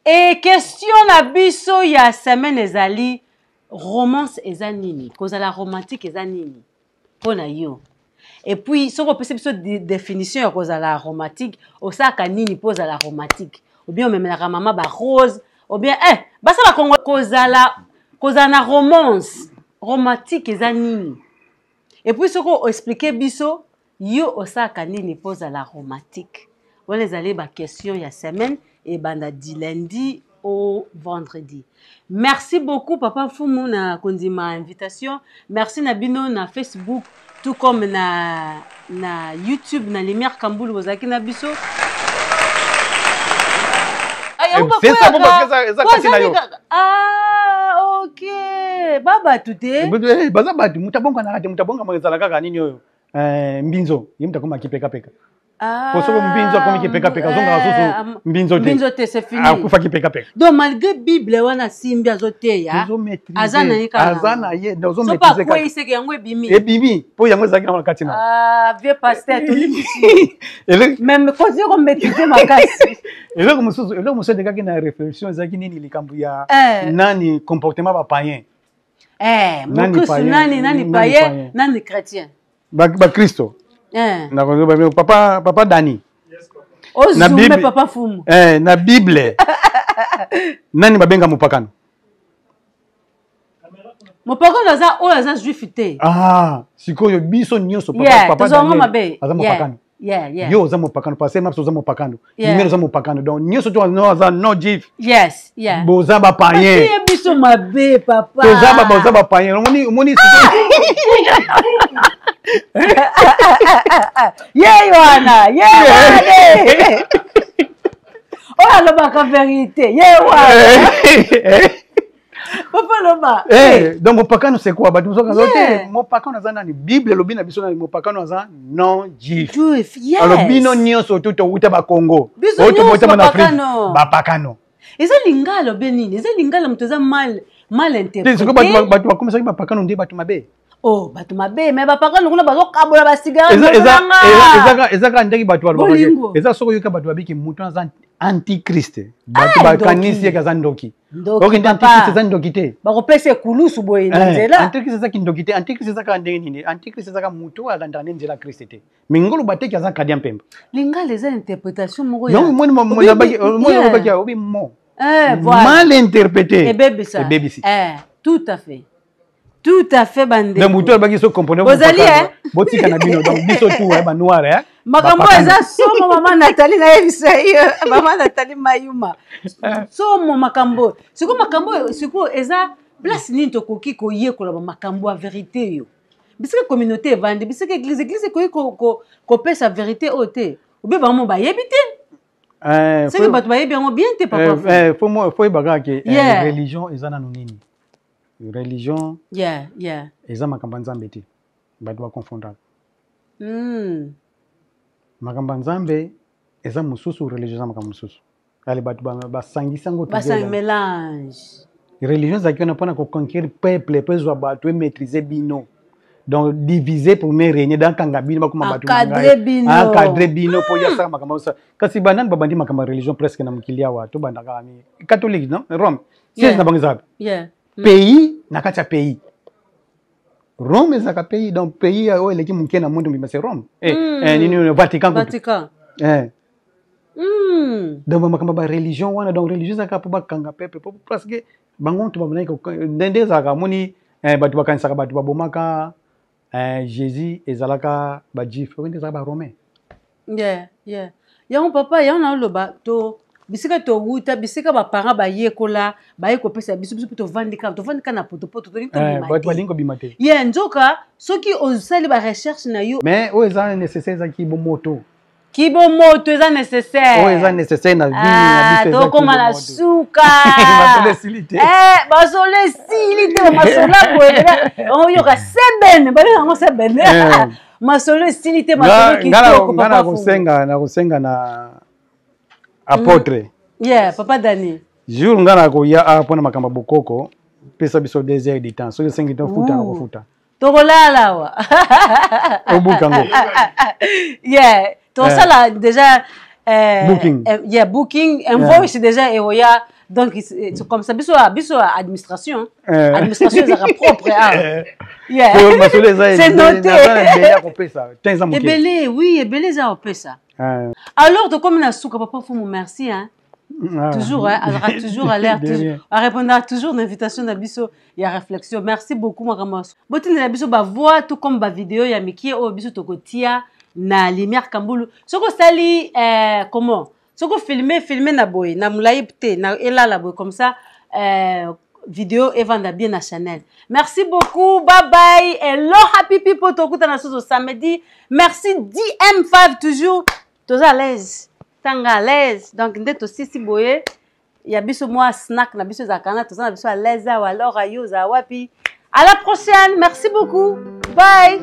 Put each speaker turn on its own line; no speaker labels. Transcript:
E question na biso ya semaine ezali romance eza nini? Kozala romantique eza nini mpo na yo? Et puis soki opesi biso définition ya kozala romantique, osalaka nini mpo ozala romantique? Ou bien omemelaka mama ba rose, ou bien eh basala Congo kozala kozala na romance romantique eza nini? Et puis soki oexplike biso yo osalaka nini mpo ozala romantique, wana ezali ba question ya semaine ebanda du lundi au vendredi. Merci beaucoup papa Mfumu na kondima invitation. Merci na bino na Facebook tout comme na YouTube na Lumière Kambulu bozalaki na biso.
C'est ça, parce que eza kati na yo.
Ah, ok. Ba bato te.
Baza bato, moto abonganaka te, moto abongamaka ezala kaka nini oyo? Mbinzo, ye moto akoma kipekapeka.
Ah,
po soki mbinzo akomi kipekapeka azongaka susu mbinzo te.
Mbinzo te, c'est fini.
Akufaki pekapeka.
Donc malgré Bible wana simbi azoteya, aza na ye kaka.
Aza na ye, donc
ozo maîtriser kaka. Soki akweyiseke yango ebimi.
Ebimi, po yango ezalaki na kati na.
Ah, vieux pasteur tolibisi. Même continue ko maîtriser makasi.
Eloko mosusu elekaki na réflexion ezalaki nini? Likambo ya nani, comportement ba païen.
Eh, mokristu nani païen, nani chrétien?
Bakristo. Papa Dani.
Ozume papa Fumu.
Na Bible nani babenga mopakano?
Mopakano aza oyo aza juif te.
Ah, sikoyo biso nyonso,
papa mabe.
Aza mopakano. Yo oza mopakano, pasteur Maps oza mopakano, Lumière oza mopakano, donc nyonso to aza non juif. Boza bapayen.
Biso mabe papa.
Toza, boza bapayen. Omoni?
Ye wana, ye wana oyo alobaka vérité, ye wana papa loba.
Donc mopakano, c'est quoi? Bato mosusu aza te mopakano aza nani? Bible elobi na biso nani mopakano aza? Non juif.
Juif, yes.
Alors bino nyonso to towuta bakongo,
oyo
tobotama na Afrique, bapakano.
Eza lingala obe nini? Eza lingala, moto eza mal interprété.
Bato bakomisaki bapakano nde bato mabe.
Oh, bato mabe, mais bapakano kuna bazokabola basigara.
Eza kaka ndenge bato balobaka. Eza soki oyoka bato babiki moto aza antichrist, bato bakanisi yeke aza ndoki. Okende, antichrist eza ndoki te.
Bakopesa ekulusu boye na nzela.
Antichrist eza kindoki te. Antichrist eza kaka ndenge nini? Antichrist eza kaka moto oyo alandaka nde nzela Christ te. Mais ngolo bateki aza kadia mpemba.
Lingala eza interprétation moko.
Yango moni obi mo mal interprété.
Ebebisa.
Ebebisi.
Tout à fait, tout à fait, bandeko.
Donc moto alobaki so comprendre.
Bozali.
Botika na bino, donc biso tout banoir.
Makambo eza somo. Mama Nathalie, nayebisa ye, mama Nathalie Mayuma, somo makambo. Sikoyo makambo sikoyo eza place nini tokoki koyekola bamakambo ya vérité oyo? Bisika communauté evandi, bisika église ekoki kopesa vérité oyo te, obe bango bayebi te, soki bato bayebi yango bien te, papa.
Fo yeba kaka ke religion eza nanu nini? Religion eza makambo ya Nzambe te. Bato baconfondaka. Makambo ya Nzambe eza mosusu, religion eza makambo mosusu. Ale bato basangisi yango.
Mélange.
Religion ezalaki wana mpona koconquérir peuple, mpo ezwa bato, emaîtrise bino. Donc diviser pour mieux régner. Donc kanga bino, bakoma bato, encadre bino mpo yasala makambo. Kasi banani babandi makambo ya religion presque na mokili awa? Tobandaka catholique, non? Rome, siège na bango eza wapi? Pays na kati ya pays, Rome ezalaka pays. Donc pays oyo eleki moke na monde mobimba, c'est Rome. Nini, Vatican.
Vatican.
Donc makambo ya bareligion wana, donc religion ezalaka mpo bakanga peuple, parce que bango to babandaki ndenge ezalaka. Amoni, bato bakanisaka bato babomaka Jésus ezalaka bajuif, oyo nde ezalaka baromain.
Yeah. Yango papa, yango naoloba to bisika towuta, bisika baparent bayekola, baye kopesa biso, biso mpe tovandi kaka, tovandi kaka na potopoto, tolingi
bato balingi kobima te.
Ye nzoka soki osali barecherche na yo.
Mais oyo eza nécessaire ezaki bomoto.
Kibomoto eza nécessaire.
Oyo eza nécessaire na vie na
biso. Tokóma na suka.
Masolo esili te.
Masolo esili te. Masolo boye oyoka sebene, babenga yango sebene. Masolo esili te, masolo kitoko.
Nga nakosenga na apôtre.
Yeah, papa Dani.
Jour nga nakoya awa mpona makambo ya bokoko, pesa biso 2 heures de temps. Soki esengi tofuta, nakofuta.
Tokolala awa.
Obuka ngo.
Yeah, tosala déjà.
Booking.
Yeah, booking invoice, déjà eoya. Donc c'est comme ça, biso biso administration, administration ezalaka propre awa. Yeah.
Po masolo eza
C'est noté.
Ebele ya kopesa te, eza moke.
Ebele, oui, ebele eza kopesa. Alors tokomi na suka. Papa Fumu, merci, hein. Toujours, hein, azalaka toujours à l'air,
De
toujours
rien.
Arépondaka toujours na invitation na biso ya réflexion. Merci beaucoup. Makambo botindela biso bavoix tout comme bavideo ya mike oyo biso tokotia na Lumière Kambulu. Soki osali comment, soki ofilme, filme na boye, na molai te, na elala boye, comme ça vidéo evanda bien na channel. Merci beaucoup, bye bye, hello happy people. Tokutana susu samedi. Merci DM5, toujours toza à l'aise, tanga à l'aise. Donc nde tosisi boye ya biso mwa snack na biso ezalaka na toza na biso à l'aise awa. Alors ayo ozala wapi? À la prochaine, merci beaucoup, bye.